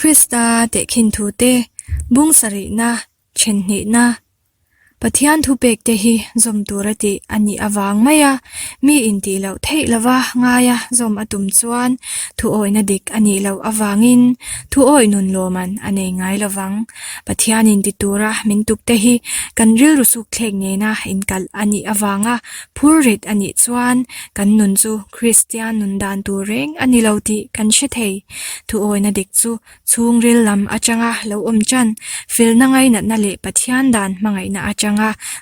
Krista tehkhin thute bung sarihna Thenhnihna, Pathian thupekte hi zawm tura tih a nih avang maia mi intih loh theih lova ngaia zawm a tum chuan thuawihna dik a nih loh avangin thuawih nun lawman a nei ngai lovang. Pathianin ti tura min tukte hi kan rilru sukthlek nena inkalh a nih avanga phurrit a nih chuan kan nun chu Kristian nun dan tur reng a ni lo tih kan hre thei. Thuawihna dik chu Chhungril lam atanga lo awm tan felna ngainatna leh Pathian dan hmangaihna atanga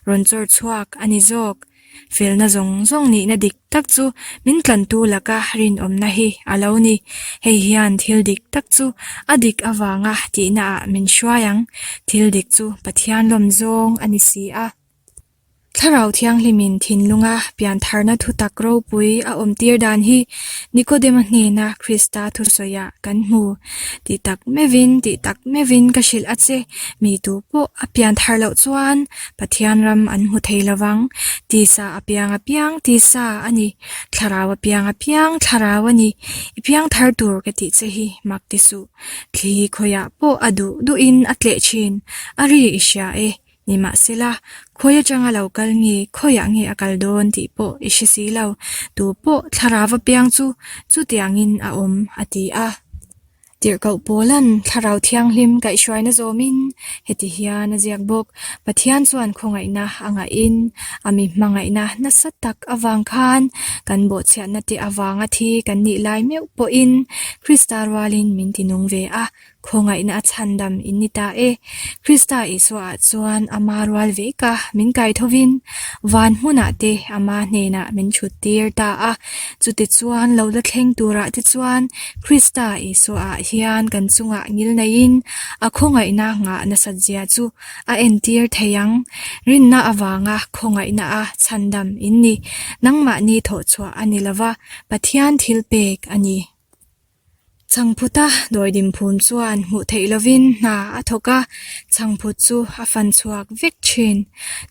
rawn chawr chhuak a ni zawk. Felna zawng zawng nihna dik tak chu min tlantu laka rinawmna hi a lo ni. Hei hian thil dik tak chu a dik avanga tihnaah min hruai ang. Thil dik chu Pathian lawm zawng a ni si a. Thlarau Thianghlimin thinlunga piantharna thutak ropui a awmtir dan hi Nikodema hnena Krista thusawiah kan hmu. Tih tak meuhin, tih tak meuhin ka hrilh a che, mi tu pawh a pianthar loh chuan Pathian ram an hmu thei lovang. Tisa a piang a piang tisa a ni, thlarau a piang a piang thlarau a ni. I piangthar tur ka tih che hi mak ti suh. Thli khawiah pawh a duh duhin a tleh thin, a ri i hria e. Nimahsela, khawi atanga lo kal nge, khawiah nge a kal dawn tih pawh i hre si lo. Tu pawh thlarau apiang chu chutiangin a awm, a ti a. Tirhkoh Paula'n Thlarau Thianghlim kaihhruaina zawmin heti hian a ziak bawk, Pathian chuan khawngaihna a ngahin a mi hmangaihna nasa tak avang khan kan bawhchhiatna te avanga thi kan nih lai meuh pawhin Krista rualin min tinung ve a, Khawngaihna a chhandam in ni ta e. Krista Isua ah chuan ama rual ve ka min kai thovin van hmunah te ama hnenah min thut tir ta a. Chute chuan lo la thleng turah te chuan Krista Isua ah hian kan chungah ngil neiin a khawngaihna ngah nasat zia chu a entir thei ang. Rinna avanga khawngaihna a chhandam in ni. Nangmahni thawhchhuah a ni lova, Pathian thilpek a ni. Chhangphuta dawidim phum chuan hmuh theih lovin hna a thawk a, chhangphut chu a fan chhuak vek thin.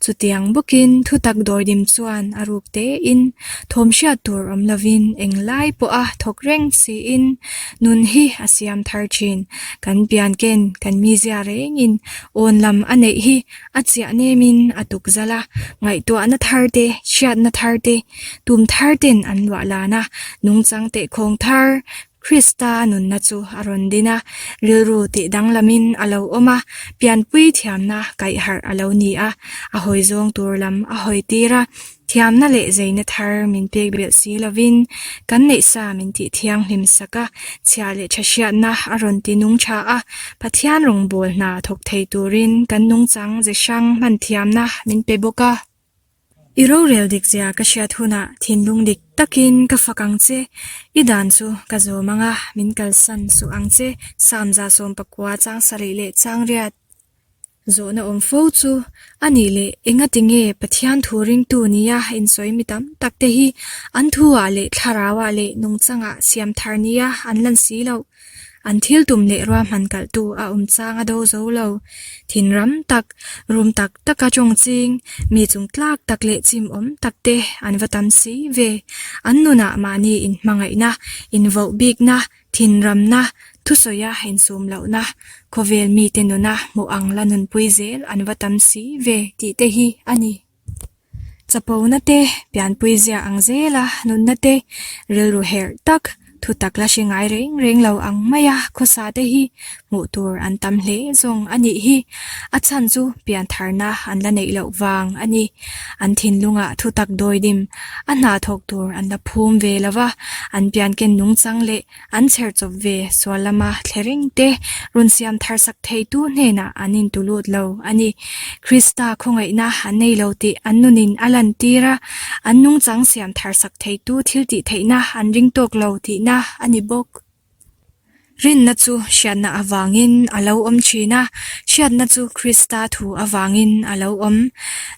Chutiang bawkin thutak dawidim chuan a ruk tein thawm hriat tur awm lovin englai pawha thawk reng siin nun hi a siam thar thin. Kan pian ken kan mizia rengin awn lam a neih hi a chiah nemin a tuk zal a, ngaihtuahna thar te, hriatna thar te, Tum thar ten an luah lan a, nungchang tehkhawng thar Krista nunna chu a rawn din a, rilru tih danglamin a lo awm a, pianpui thiamna kaihharh a lo ni a, a hawi zawng tur lam a hawi tir a, thiamna leh zeina thar min pek belh si lovin kan neih sa min tih thianghlim sak a, chhia leh tha hriatna a rawn ti nung tha a, Pathian rawngbâwl hna thawk thei turin kan nungchang ze hrang hman thiamna min pe bawk a. I rorel dik zia ka hriat hunah thinlung dik takin ka fak ang che, i dan chu ka zawm ang a, min kalsan suh ang che, Samza sawmpakua chang sarih leh chang riat zawhna awm fo chu a nih leh engati nge Pathian thu ringtu nia insawi mi tam tak te hi an thuah leh thlarauah leh nungchangah siam thar nia an lan si loh? An thil tum leh ruahman kalhtu a awm chang a do zo lo. Thinram tak, rum tak taka tawng ching, mi chung tlak tak leh chim awm tak te an va tam si ve. An nunah mahni inhmangaihna, invoh bikna, thinramna, thusawia insum lohna, khawvel mite nuna hmuh ang la nunpui zel an va tam si ve tih te hi a ni. Chapona te, pianpui zia ang zela nunna te, rilru herh tak, thutak la hre ngai reng reng lo ang maia khawsa te hi hmuh tur an tam hle zawng a nih hi. A chhan chu piantharna an la neih loh vang a ni. An thinlungah thutak dawidim a hna thawk tur an la phum ve lo va, an pianken nungchang leh An chher chawp ve sual lama thlereng te rawn siam thar sak theitu hnenah an intu lut lo a ni. Krista khawngaihna an nei lo tih an nunin a lantir a, an nungchang siam thar sak theitu thil tih theihna an ring tawk lo tihna a ni bawk. Rinna chu hriatna avangin a lo awm thin a, hriatna chu Krista thu avangin a lo awm.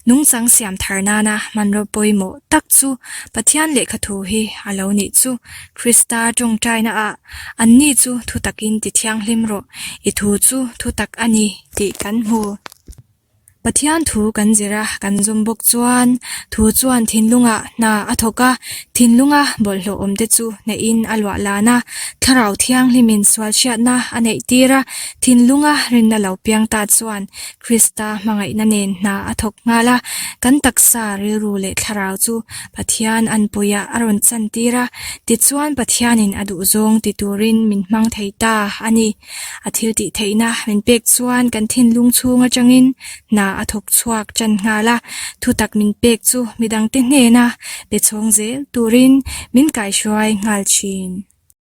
Nungchang siam thar nana hmanraw pawimawh tak chu Pathian lehkha thu hi a lo nih chu. Krista tawngtaina ah anni chu thutakin ti thianghlim rawh, i thu chu thutak a ni tih kan hmu. Pathian thu kan zir a, kan zawm bawk chuan thu chuan thinlungah hna a thawk a, thinlunga bawlhhlawh awmte chu hnehin a luah lan a, Thlarau Thianghlimin sual hriatna a neih tir a, thinlunga rinna lo piang ta chuan Krista hmangaihna nen hna a thawk nghal a, kan taksa rilru leh thlarau chu Pathian anpuiah a rawn chantir a, tichuan Pathianin a duhzawng ti turin min hmang thei ta a ni. A thil tih theihna min pek chuan kan thinlung chhung atangin hna a thawk chhuak tan nghal a, thutak min pek chu midangte hnena pe chhawng zel turin min kaihruai nghal thin.